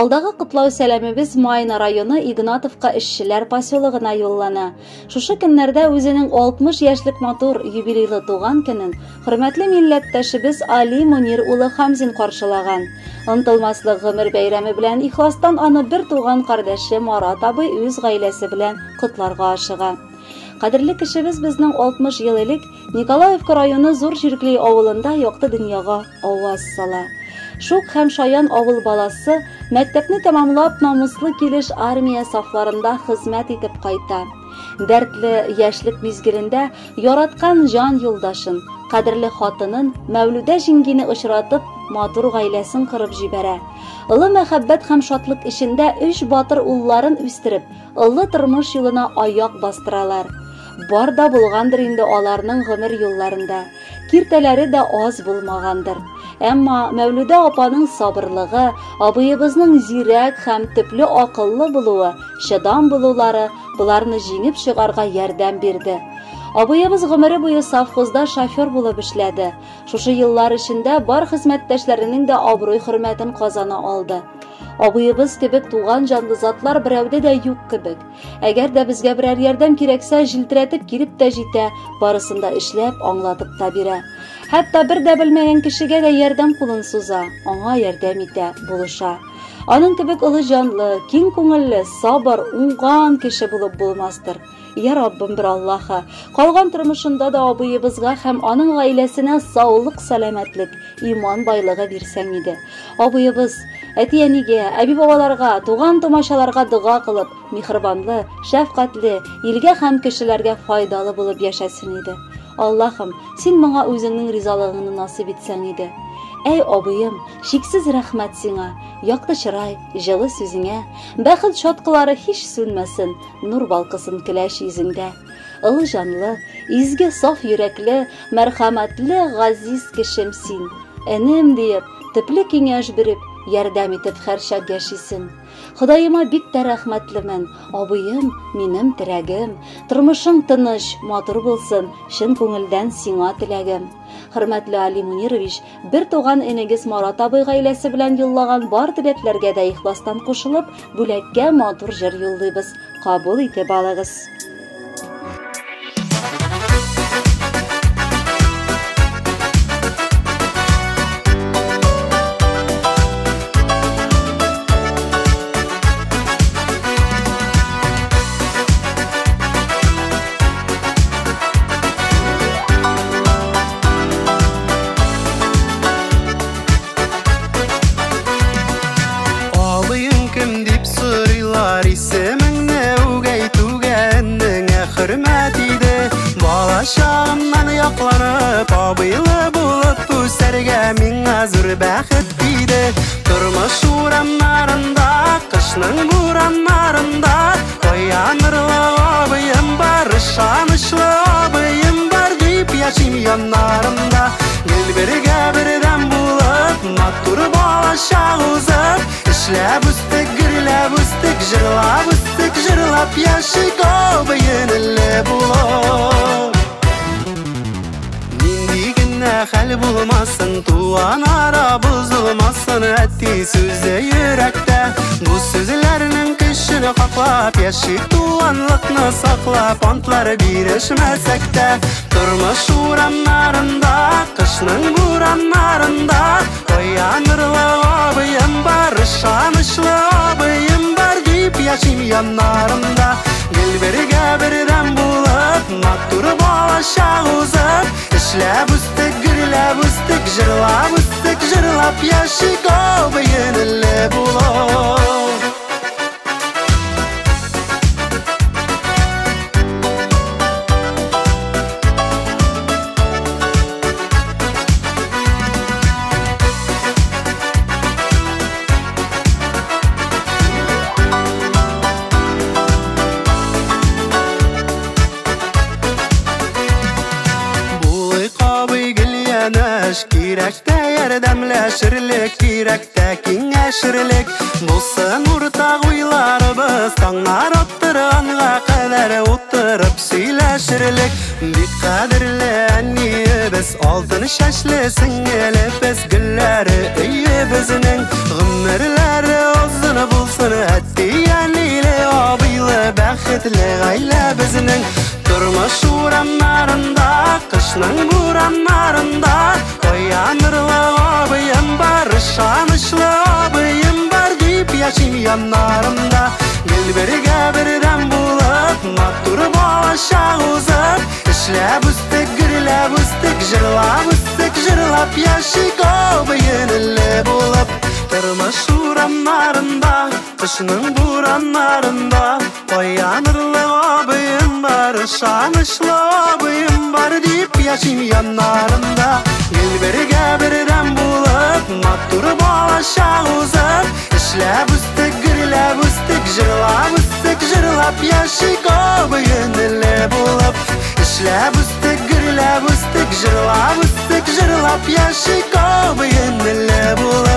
Алдагы котлау сәламебез Майна районы Игнатовка эшчеләр поселогына юллана. Шушы көннәрдә үзенең 60 яшьлек матур юбилейлы туган көнен хөрмәтле милләттәшебез Али Мунир улы Хамзин каршылаган. Онытылмаслык гомер бәйрәме белән ихластан аны бер туган кардәше Марат абый үз гаиләсе белән котларга ашыга. Кадерле кешебез безнең 60 ел элек Николаевка районы Зур Чиркли авылында якты дөньяга аваз сала. Шук һәм шаян авыл баласы мәктәпне тәмамлап намуслы килеш армия сафларында хезмәт итеп кайта. Дәртле яшьлек мизгелендә яраткан җан юлдашын, кадерле хатынын Мәүлүдә җиңгине очратып, матур гаиләсен корып җибәрә. Олы мәхәббәт һәм шатлык эчендә өч батыр улларын үстереп, олы тормыш юлына аяк бастыралар. Бар да булгандыр инде аларның гомер юлларында. Киртәләре дә аз булмагандыр. Әмма Мәүлүдә апаның сабырлыгы, абыебызның зирәк һәм төпле акыллы булуы, чыдам булулары боларны җиңеп чыгарга ярдәм бирде. Абыебыз гомере буе совхозда шофер булып эшләде. Шушы еллар эчендә бар хезмәттәшләренең дә абруй хөрмәтен казана алды. Абыебыз кебек туган җанлы затлар берәүдә дә юк кебек. Әгәр дә безгә берәр ярдәм кирәксә, җилтерәтеп килеп тә җитә, барысын да эшләп, аңлатып та бирә. Хәтта бер дә белмәгән кешегә дә ярдәм кулын суза, аңа ярдәм итә, булыша. Аның кебек олы җанлы, киң күңелле, сабыр, уңган кеше булып булмастыр. Я Раббым бер Аллаһы, калган тормышында да абыебызга һәм аның гаиләсенә саулык, сәламәтлек, иман байлыгы бирсәң иде. Абыебыз, әти-әнигә, әби-бабаларга, туган-тумачаларга дога кылып, миһербанлы, шәфкатьле, илгә һәм кешеләргә файдалы булып яшәсен иде. Аллаһым, син моңа үзеңнең ризалыгыңны насыйп итсәң иде. Әй, абыем, чиксез рәхмәт сиңа, якты чырай, җылы сүзеңә, бәхет чаткылары һич сүнмәсен, нур балкысын көләч йөзеңдә. Олы җанлы, изге саф йөрәкле, мәрхәмәтле, газиз кешем син. Энем диеп, төпле киңәш биреп, ярдәм итеп һәрчак яшисең. Ходаема бик тә рәхмәтлемен. Абыем, минем терәгем. Тормышың тыныч, матур булсын, чын күңелдән сиңа теләгем. Хөрмәтле Али Мунирович, бер туган энегез Марат абый гаиләсе белән юллаган бар теләкләргә дә ихластан кушылып, бүләккә матур җыр юллыйбыз. Кабул итеп алыгыз. Абыең кем дип сорыйлар, исемеңне үгәй түгәнеңә хөрмәт иде. Бала чагымнан якланып, абыйлы булып үсәргә миңа зур бәхет тиде. Тормыш урамнарында, кышның бураннарында таянырлы абыем бар, ышанычлы абыем бар дип яшим яннарымда. Гел бергә бердәм булып, матур балачак узып, эшләп үстек, гөрләп үстек, җырлап үстек, җырлап яшик абый-энеле булып. Нинди генә хәл булмасын, туган ара бозылмасын, әти сүзе йөрәктә. Бу сүзләрнең көчен хаклап, яшик туганлыкны саклап, антлар бирешмәсәк тә. Тормыш урамнарында, кышның бураннарында таянырлы абыем бар, ышанычлы абыем бар дип яшим яннарымда. Гел бергә бердәм булып, матур балачак узып, эшләп үстек, гөрләп үстек, җырлап үстек, җырлап яшик абый-энеле булып. Кирәктә ярдәмләшерлек, кирәктә киңәшерлек. Булсын уртак уйларыбыз, Утырабыз таңнар аттырганга кадәр, утырып сөйләшерлек. Бик кадерле әниебез, алтын чәчле сеңелебез, гөлләре өебезнең, гомерләре озын булсын. Әти-әниле, абыйлы, бәхетле гаилә безнең. Тормыш урамнарында, кышның бураннарында, таянырлы абыем бар, ышанычлы абыем бар дип яшим яннарымда. Гел бергә бердәм булып, матур балачак узып, эшләп үстек, гөрләп үстек, җырлап үстек, җырлап яшик абый-энеле булып. Тормыш урамнарында, кышның бураннарында, таянырлы абыем бар, ышанычлы абыем бар дип яшим яннарымда. Гел бергә бердәм булып, матур балачак узып, эшләп үстек, гөрләп үстек, җырлап үстек, җырлап яшик абый-энеле булып. Эшләп үстек, гөрләп үстек, җырлап үстек, җырлап яшик абый-энеле булып.